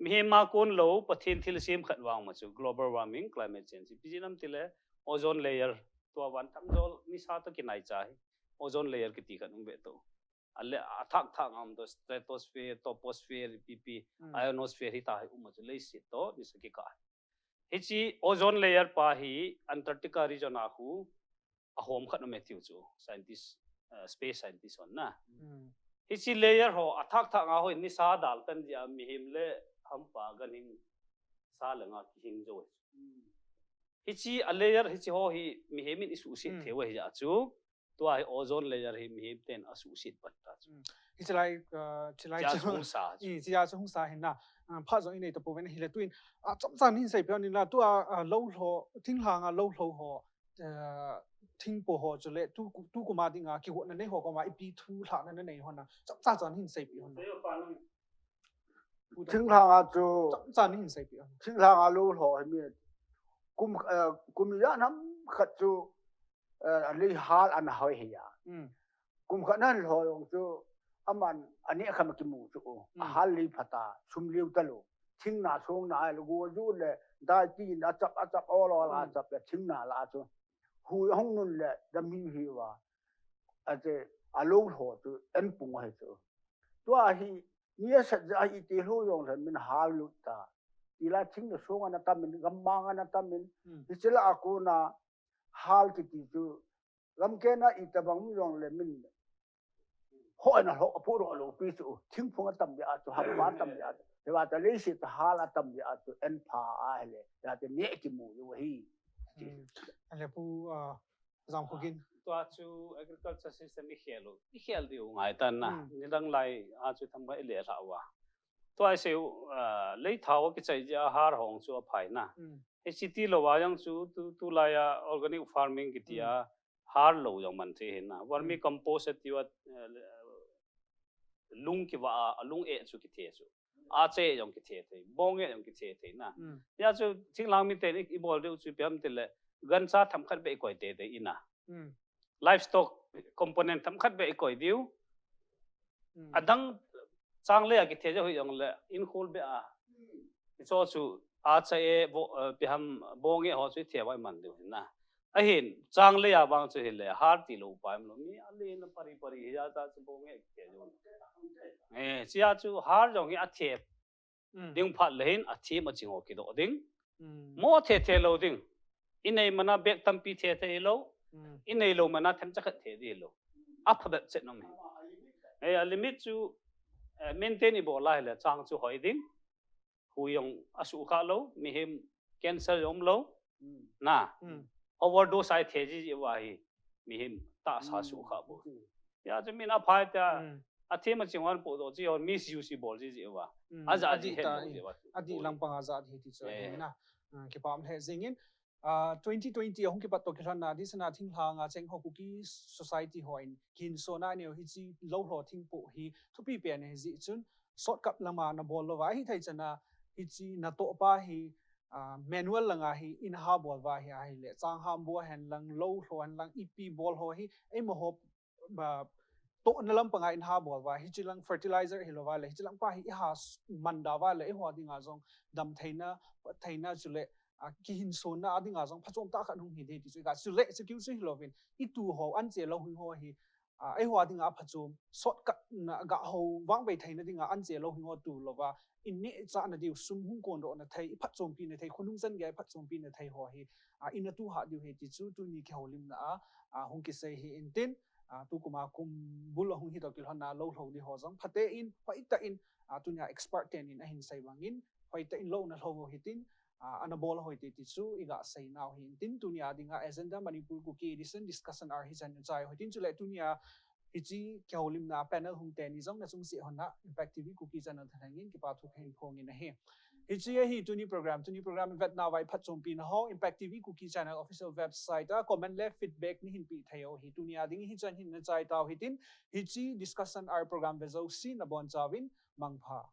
Mihem a kon lo, Pathen thilsem khat vang ma chu global warming, climate change. Ipi ji nam tile ozone layer, tua van tham jol nisa to kinai cha hi. Ozone layer kiti khat um ve to. A le a thak thak ngam to stratosphere, troposphere, ipi ipi, hmm, ionosphere hi ta hi um ma chu leiset to nisa kikah. Hichi ozone layer pa hi Antarctica region a khu ahom khat um e tiu chu scientist, eh, space scientist hon na. Hmm. Hichi layer ho athak thak nga ho in nisa dal tan jia mihem le hampa ganhing sa le nga kihing jo. Hmm. Hichi a layer hichi ho hi mihem in isuhset, hmm, thei u ahi jeh chu. Tua hi ozone layer hi mihem ten asuhset pan ta chu. Hmm. Hichi lai, uh, hichi lai chu, chu hung sa chu. I, hichi a chu hung sa hin na. Uh, phat jong i nei ta pou ven hile tuin. A, chomcha nin seipeh in la tua, uh, lou lho, thinglhang a lou lho ho. Eh, thingpo ho chule tu, tu kum a dinga kigotna nei ho koma ipi thu lhahna nanei hon na, chomcha chan hin seipeh hon na. Thinglhang a chu, chomcha nin seipeh hon. Thinglhang a lou lho hi mi kum, eh, kum ijat ham khat chu, eh, alei hal ana hoi hi a. Hmm. Kum khat nan lho jong chu aman aneh kham kimu chu. Hmm. Ahal lei phat a, sum leu ta lou. Thingna songna ai lo go ju le, dai tin achap, achap ol ol, hmm, achap le thingna la chu. Hui hung nun le dam hi hi va. Ate alou lho chu en pung hi chu. Tua hi ni asat ja hi ti lou jong le min hal lut ta. Ti la thingna song ana tam in, gammang ana tam in. Hmm. Hichi la a kona hal kiti chu lamkena itabang mi jong le min ho na ho apu ro lo pi chu thingphung atam dia chu, hampa atam dia chu, hiva ta leiset a hal atam dia chu, en pha ahile ya te ne kimu u hi. Hmm. Ale pu, ah, Jangkhogin. Tua chu agriculture system i khel u, i khel diu ngai tan na. Hmm. Nidang lai a chu thamba i le lha uva. Tua i sei u, ah, lei thao kichai jia har hong chu aphai na. Hmm. Hichi ti lou a jong chu tu, tulai a organic farming kiti a, hmm, har lou jong man thei hin na. Vermi, hmm, compost ati uva, eh, lung kiva a, alung eh chu kithe chu. Ache jong kithe thei, bong eh jong kithe thei na. Hmm. Hia chu thinglhang miten i, i bol diu chu ipi ham tile, gancha themkhat beh i koi teitei in na. Hmm. Livestock component themkhat beh i koi diu. Hmm. Adang changlei a kithe jou hi jong le, inkhol beh a. Hicho chu acha e, bo, eh, ipi ham bong e ho chu i the vai man diu hin na. Ahin, changlei a vang chu hile, har ti lou pai um lou. Mi alen a pari pari hi a ta chu bong e kithe jou. Eh, chia chu har jong hi athe. Mm. Ding phat le hin, athem aching ho kidoh ding. Mm. Mo the the lou ding. I nei mana bag tampi the the lou. Mm. I nei lou mana themcha khat the di lou. Apha bep chet nom hi. Eh, a limit chu, eh, maintain i bol a hile chang chu hoi ding. Hui jong asuh kha lou, mihem cancer jong um lou. Mm. Na. Mm. Overdose a i the ji ji uva hi, mihem tahsa, mm, suh kha bou. Mm. Hia chu min aphai ta, mm, athem aching hon podoh ji hon misuse i bol ji ji uva. Mm. Aja ji, adih het ta, lou ji uva. Adih lampang a ja dih ti chu, eh, ahi na. Ah, kipa um lheh jing in. Ah, twenty twenty ahung kipat toh kilhon a, disana thinglhang a cheng ho Kuki society hon kihinsona aneo hichi lou lho thingpo hi thupi pen ahi jeh chun, shortcut lama na bol louva, ahithei chana hichi na tohpa hi, ah, manual langa hi in ha bol uva hi ahile, chang ham bol hen lang, lou lho hen lang, ipi bol ho hi, eima ho, ah, tohna lampanga in ha bol uva, hichi lang fertilizer hilouva le, hichi lang pa hi i ha s-, man da uva le, eiho dinga jong dam theina, theina chule, a, kihinsonna a dinga jong phachom tah khat hung hi ding ti chu iga sei chu, kiu chu hilouvin, itu ho anche lou hing ho hi, a, eiho a dinga phachom, shortcut na ga ho vangvei theina dinga anche lou hing ho tu louva, in neh chah na diu, sum hung kondoh na thei, i phatchompi na thei, khonung chan gei i phatchompi na thei ho hi, a, ina tu ha diu hi ti chu tuni kihoulimna a, a, hung kisei hi intin, a, tukum a kum bul a hung hi toh kilhon a lou lhou di ho jong phaten, hoitah in, a, tunia expert ten in ahin sei bangin, hoitah in lou na lhou hitin, a, ana bol hoi te ti chu iga sei nau hi intin, tunia dinga Agenda Manipur Kuki Edition discussion hour hichan ichai u hitin, chule tunia hiche kihoulimna panel hung teni jong nachung seh hon a Impact T V Kuki channel thalheng in kipa thu kahin phong in ahi. Hiche ahi tuni program, tuni program ivet nauva i phatchompi na ho, Impact T V Kuki channel official website a comment le feedback neihin pe thei u hi. Tunia ding hichan hin nachai tau hitin, hiche discussion hour program ve jouse nabon chauvin mangpha.